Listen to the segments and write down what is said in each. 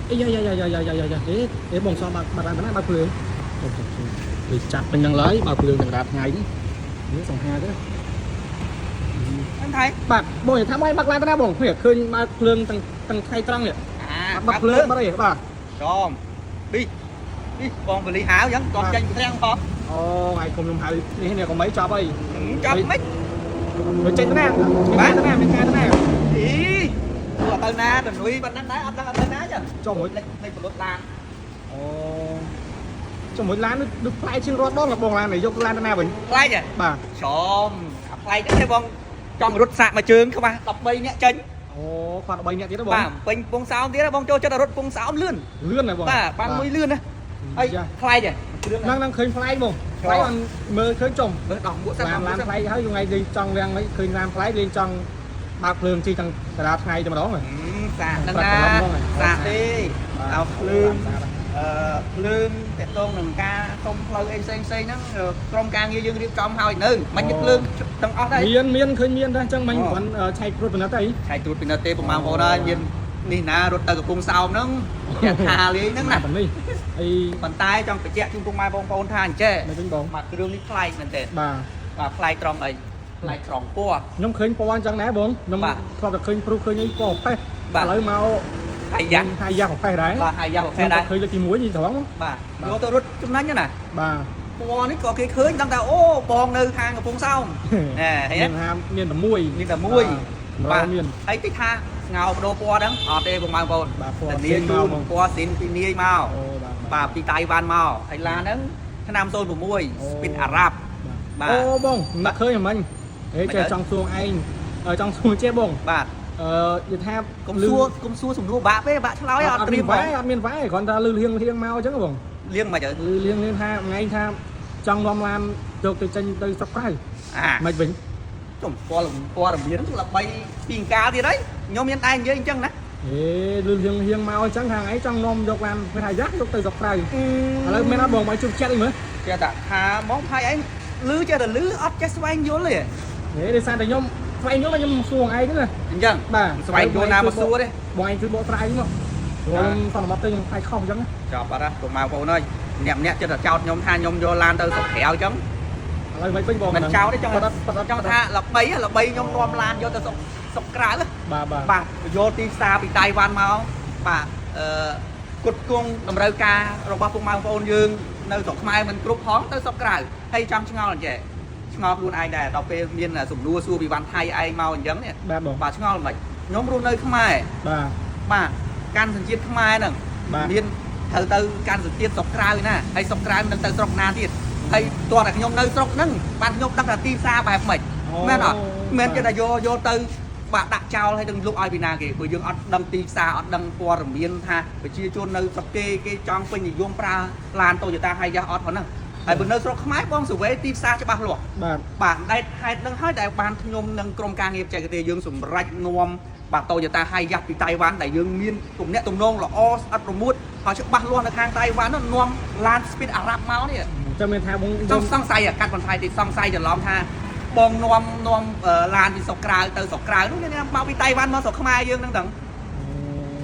អីយ៉ាយ៉ាយ៉ាយ៉ាយ៉ាយ៉ាយ៉ាអេអេបងសបាត់បាត់ឡានទៅណាបើកភ្លើងចុះចុះចុះវាចាប់ពេញហ្នឹងឡើយបើកភ្លើងទាំងរាថ្ងៃនេះនេះសង្ហាទេ ហ្នឹងថៃ បាទបងនិយាយថាបងបាក់ឡានទៅណាបងឃើញឃើញបើកភ្លើងទាំងទាំងថ្ងៃត្រង់នេះ អា បាក់ភ្លើងបាត់អីបាទ ចំនេះនេះបងបលីហៅអញ្ចឹងគាត់ចេញទាំងផង អូថ្ងៃគុំខ្ញុំហៅនេះនេះកុំអីចប់អី ចាប់មិន វាចេញទៅណាមានទៅណាមានការទៅណា អីទោះទៅណាទៅនុយប៉ុណ្ណឹងដែរអត់ដឹងអត់ទៅណាចឹង ចុះមួយ លេចលេចបលុតឡាន អូចុះមួយឡានដូចប្លែកជាងរត់ដងបងឡាននេះយកឡានទៅណាវិញ ប្លែកហ៎ បាទ ចំអាប្លែកហ្នឹងទេបងចង់រត់សាកមួយជើងខ្វះ13នាក់ចេញ អូខ្វះ13នាក់ទៀតបង បាទពេញពងសោមទៀតបងចូលចិត្តរត់ពងសោមលឿន លឿនណាបង បាទបានមួយលឿនណាហើយប្លែកហ៎គ្រឿង ហ្នឹងហ្នឹងឃើញប្លែកបងប្លែកបានមើលឃើញចំ មើលដោះមួកសិន ឡានឡានប្លែកហើយថ្ងៃលេងចង់រាំងឃើញឡានប្លែកលេងចង់បើកភ្លើងជីទាំងតារាថ្ងៃតែម្ដង សាកហ្នឹងណាសាកទេเอาភ្លើង អឺភ្លើងតកតងនឹងការសុំផ្លូវអីផ្សេងផ្សេងហ្នឹងក្រុមការងារយើងរៀបចំហើយនៅមិនភ្លើងទាំងអស់ដែរ មានមានឃើញមានដែរអញ្ចឹងមិញគ្រាន់ឆែកព្រួតពិនិត្យអី ឆែកត្រួតពិនិត្យទេប្រហែលបងប្អូនហើយមាននេះណារត់ទៅកំពង់សោមហ្នឹងគេថាលេងហ្នឹងណា នេះអី ប៉ុន្តែចង់បញ្ជាក់ជូនពុកម៉ែបងប្អូនថាអញ្ចេះ មិនវិញបង មកគ្រឿងនេះប្លែកមែនទែន បាទ បាទប្លែកត្រង់អីប្លែកត្រង់ពណ៌ ខ្ញុំឃើញពណ៌អញ្ចឹងដែរបងខ្ញុំធ្លាប់តែឃើញព្រុសឃើញអីពណ៌ផេះឥឡូវមក ហើយយ៉ា ហើយយ៉ាផេះដែរ បាទហើយយ៉ាប្រភេទដែរ ឃើញលើកទី1នេះត្រង់ បាទយកទៅរត់ចំណេញណា បាទ ពណ៌នេះក៏គេឃើញដឹងថាអូបងនៅខាងកំពង់សោមណែឃើញទេ មានថាមានតែមួយ មានតែមួយ បាទមាន ហើយតិចថាស្ងោបដូរពណ៌ហ្នឹងអត់ទេបងប្អូន បាទពណ៌ ធានាជូនពណ៌ស៊ីនពីនាយមក អូបាទ បាទពីតៃវ៉ាន់មកហើយឡានហ្នឹងឆ្នាំ06 Speed Arab បាទ អូបងមិនឃើញហ្មងហេចេះចង់សួរឯងចង់សួរចេះបង បាទ អឺនិយាយថា កុំសួរកុំសួរសំណួរបាក់ទេបាក់ឆ្លើយអត់ត្រៀម វ៉ែអត់មានវ៉ែគ្រាន់តែលឺលៀងលៀងមកអញ្ចឹងបង លៀងមកទៅ លឺលៀងលៀងថាថ្ងៃថាចង់នាំឡានយកទៅចេញទៅស្រុកក្រៅ អា មិនវិញ ចំពណ៌ពណ៌មានហ្នឹងល្បីពីអង្ការទៀតហើយខ្ញុំមានតែនិយាយអញ្ចឹងណា ហេលឺលៀងលៀងមកអញ្ចឹងថាថ្ងៃចង់នាំយកឡានគេថាយ៉ាយកទៅស្រុកក្រៅឥឡូវមានអត់បងបើជួបចិត្តអីមើល ចេះតែថាហ្មងហើយឯងលឺចេះតែលឺអត់ចេះស្វែងយល់ទេ ហេដោយសារតែខ្ញុំស្វែងយល់ខ្ញុំសួរឯងហ្នឹងណា អញ្ចឹង បាទ ស្វែងយល់ណាមកសួរទេ បងឯងជួយបកស្រាយមកខ្ញុំសន្មត់ទៅខ្ញុំខ្លាចខុសអញ្ចឹង ចប់អត់ហ៎ពុកម៉ែបងប្អូនអើយអ្នកម្នាក់ចិត្តតែចោតខ្ញុំថាខ្ញុំយកឡានទៅស្រុកក្រៅអញ្ចឹង ឥឡូវមិនវិញបង មិនចោតទេចង់ ច ចង់ថាល្បីល្បីខ្ញុំនាំឡានយកទៅស្រុកស្រុកក្រៅ បាទបាទ បាទយកទីផ្សារពីតៃវ៉ាន់មកបាទអឺគុតគង់តម្រូវការរបស់ពុកម៉ែបងប្អូនយើងនៅស្រុកខ្មែរមិនគ្រប់ផងទៅស្រុកក្រៅហើយចង់ឆ្ងល់អញ្ចេះឆ្ងល់ខ្លួនឯងដែរដល់ពេលមានសំណួរសួរពីវ៉ាន់ថៃឯងមកអញ្ចឹងនេះ បាទបង បាទឆ្ងល់មិនខ្ញុំរស់នៅខ្មែរ បាទ បាទកាន់សញ្ជាតិខ្មែរហ្នឹង បាទ មានត្រូវទៅកាន់សញ្ជាតិស្រុកក្រៅណាហើយស្រុកក្រៅមិនដឹងទៅស្រុកណាទៀតហើយតោះតែខ្ញុំនៅស្រុកហ្នឹងបានខ្ញុំដឹងថាទីផ្សារបែបម៉េចមែនអត់មែនចេះតែយកយកទៅបាក់ដាក់ចោលហើយនឹងលុកឲ្យពីណាគេព្រោះយើងអត់ដឹងទីផ្សារអត់ដឹងព័ត៌មានថាប្រជាជននៅស្រុកគេគេចង់ពេញនិយមប្រើឡាន Toyota Hiace អត់ផងហ្នឹងហើយបើនៅស្រុកខ្មែរបងសវេទីផ្សារច្បាស់លាស់ បាទ បាទដែលហេតុនឹងហើយដែលបានខ្ញុំនិងក្រុមការងារបច្ចេកទេសយើងសម្រេចនាំបាទ Toyota Hiace ពីតៃវ៉ាន់ដែលយើងមានទំនាក់ទំនងល្អស្អិតរមួតហើយច្បាស់លាស់នៅខាងតៃវ៉ាន់នោះនាំឡាន Speed Arab មកនេះ ចាំមានថាបង ចង់សង្ស័យអាកាត់បន្ថយទីសង្ស័យច្រឡំថាបងនាំនាំឡានពីស្រុកក្រៅទៅស្រុកក្រៅនោះមានមកពីតៃវ៉ាន់មកស្រុកខ្មែរយើងហ្នឹងទាំង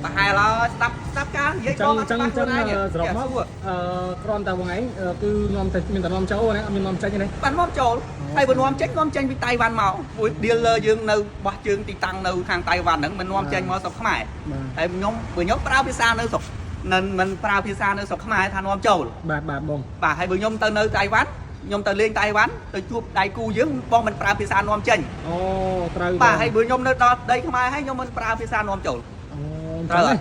ប្រហែលហើយស្ដាប់ស្ដាប់ការនិយាយ ចឹ បង ងអត់ ចឹង ច្បាស់ ចឹង ខ្លួនឯង សរុបមកអឺគ្រាន់តែបងឯងគឺនាំតែមានតែនាំចូលណាអត់មាននាំចេញទេ បាននាំចូលហើយបើនាំចេញនាំចេញពីតៃវ៉ាន់មកព្រោះ dealer យើងនៅបោះជើងទីតាំងនៅខាងតៃវ៉ាន់ហ្នឹងមិននាំចេញមកស្រុកខ្មែរ បាទ ហើយខ្ញុំបើខ្ញុំប្រើភាសានៅស្រុកមិនមិនប្រើភាសានៅស្រុកខ្មែរថានាំចូល បាទបាទបង បាទហើយបើខ្ញុំទៅនៅតៃវ៉ាន់ខ្ញុំទៅលេងតៃវ៉ាន់ទៅជួបដៃគូយើងបងមិនប្រើភាសានាំចេញ អូត្រូវ បាទហើយបើខ្ញុំនៅដល់ដីខ្មែរហើយខ្ញុំមិនប្រើភាសានាំចូល អូ ត្រូវ ហើយ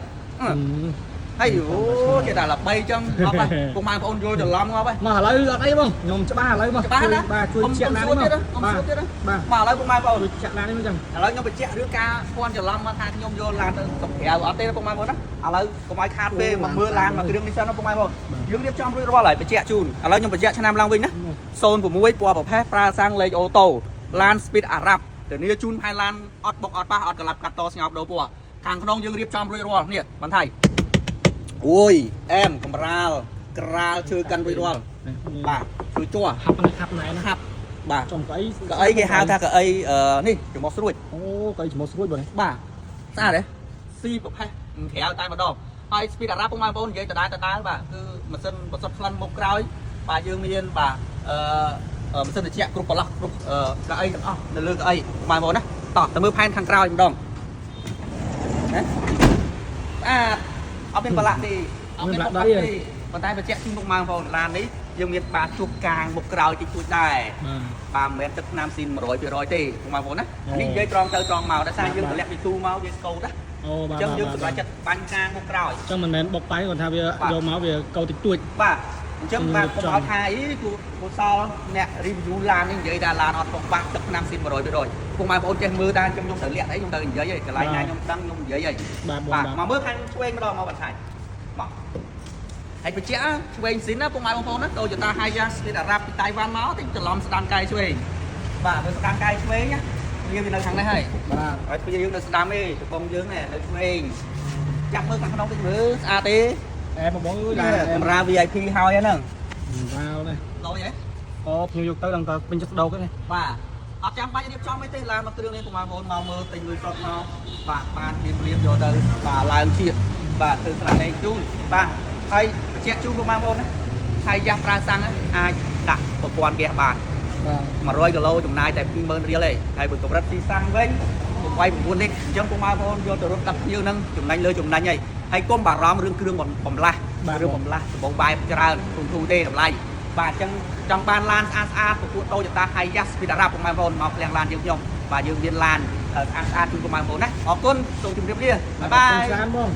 ហើយអូគេថាល្បីចឹងងាប់ហើយពុកម៉ែបងប្អូនយល់ច្រឡំងាប់ហើយ មកឥឡូវអត់អីបងខ្ញុំច្បាស់ឥឡូវមក ច្បាស់ណា បាទជួយ កុំ ជាក់ឡាន កុំសួរ នេះ ទៀតណាកុំ បាទ សួរទៀតណា បាទ បាទឥឡូវពុកម៉ែបងប្អូន ជួយចាក់ឡាននេះមកចឹង ឥឡូវខ្ញុំបញ្ជាក់រឿងការភ័ន្តច្រឡំមកថាខ្ញុំយកឡានទៅស្រុកក្រៅអត់ទេពុកម៉ែបងប្អូនណាឥឡូវកុំឲ្យខាតពេលមកមើលឡានមកគ្រឿងនេះសិនណាពុកម៉ែបងប្អូនយើងរៀបចំរួចរាល់ហើយបញ្ជាក់ជូនឥឡូវខ្ញុំបញ្ជាក់ឆ្នាំឡើងវិញណា06ពណ៌ប្រផេះប្រើសាំងលេខអូតូឡាន Speed Arab ធានាជូនផែនឡានអត់បុកអត់ប៉ះអត់ក្លាប់កាត់តស្ងោបដូរពណ៌ខាងក្នុងយើងរៀបចំរួចរាល់នេះបន្ថៃអូយអែមកំរាលក្រាលឈើកាន់រួចរាល់បាទជួយជ័រ ហាប់ណាហាប់ណែណា ហាប់បាទ ចំកៅអី កៅអីគេហៅថាកៅអីនេះច្រមុះស្រួច អូកៅអីច្រមុះស្រួចបង បាទស្អាតទេស៊ីប្រផេះក្រៅតែម្ដង ហើយ Speed Arab ពុកម៉ែបងប្អូននិយាយដដែលដដែលបាទគឺម៉ាស៊ីនបន្សុទ្ធក្លិនមុខក្រោយបាទយើងមានបាទអឺម៉ាស៊ីនត្រជាក់គ្រប់ប្រឡោះគ្រប់កៅអីទាំងអស់នៅលើកៅអីពុកម៉ែបងប្អូនណាតោះទៅមើលផែនខាងក្រោយម្ដងណាស្អាតអត់មានប្រឡាក់ទេអត់មានប្រឡាក់ទេប៉ុន្តែបញ្ជាក់ជូនពុកម៉ែបងប្អូនឡាននេះយើងមានបាទជួបកាងមុខក្រោយតិចតួចដែរ បាទ បាទមិនមែនទឹកថ្នាំស៊ីន100%ទេពុកម៉ែបងប្អូនណានេះនិយាយត្រង់ទៅត្រង់មកដោយសារយើងតម្លាក់ពីទូមកយើងកោតណា អូបាទ អញ្ចឹងយើងសម្រេចចិត្តបាញ់កាងមុខក្រោយ ចឹងមិនមែនបុកប៉ៃគាត់ថាវាយកមកវាកោតិចតួច បាទអញ្ចឹងបាទកុំឲ្យថាអីគូគូសល់អ្នក review ឡាននេះនិយាយថាឡានអត់ពុកបាក់ទឹកថ្នាំស៊ីន100%ពុកម៉ែបងប្អូនចេះមើលតាខ្ញុំខ្ញុំត្រូវលាក់អីខ្ញុំត្រូវនិយាយឯងកន្លែងណាខ្ញុំដឹងខ្ញុំនិយាយឯង បាទបង បាទ បាទ មកមើលខាងឆ្វេងម្ដងមកបន្ថែមមកហើយបញ្ជាក់ឆ្វេងស៊ីនណាពុកម៉ែបងប្អូនណា Toyota Hiace Speed Arab ពីតៃវ៉ាន់មកតិចច្រឡំស្ដានកែឆ្វេងបាទមើលស្ដានកែឆ្វេងណាវានៅខាងនេះហើយ បាទ ហើយទ្វារយើងនៅស្ដាំទេកំប៉ុងយើងនេះនៅឆ្វេងចាប់មើលខាងក្នុងតិចមើលស្អាតទេ អែមបងអើយ ឡានកម្រា VIP ហើយហ្នឹង វ៉ាវនេះ លយហ៎ អូភ្ញៀវយកទៅដល់តែពេញចិត្តស្ដោកទេ បាទអត់ចាំបាច់រៀបចំអីទេឡានមកគ្រឿងនេះពុកម៉ែបងប្អូនមកមើលទិញលុយសុទ្ធមកបាទបានព្រាមព្រាមយកទៅបាទឡើងជាតិបាទធ្វើស្លាកលេខជូនបាទហើយបញ្ជាក់ជូនពុកម៉ែបងប្អូនណាហើយយ៉ាស់ប្រើសាំងអាចដាក់ប្រព័ន្ធហ្គាសបាន បាទ 100គីឡូចំណាយតែ20000រៀលទេហើយបើកម្រិតទីសាំងវិញ8 9លីត្រអញ្ចឹងពុកម៉ែបងប្អូនយកទៅរត់ទឹកភ្ញៀវហ្នឹងចំណេញលើចំណេញហើយហើយកុំបារម្ភរឿងគ្រឿងបំលាស់រឿងបំលាស់ដំបងបែបច្រើនធូរធូរទេតម្លៃបាទអញ្ចឹងចង់បានឡានស្អាតស្អាតពពួក Toyota Hiace Speed Arab ពុកម៉ែបងប្អូនមកឃ្លាំងឡានយើងខ្ញុំបាទយើងមានឡានស្អាតស្អាតជូនពុកម៉ែបងប្អូនណាអរគុណសូមជម្រាបលា bye bye ច្រើនបង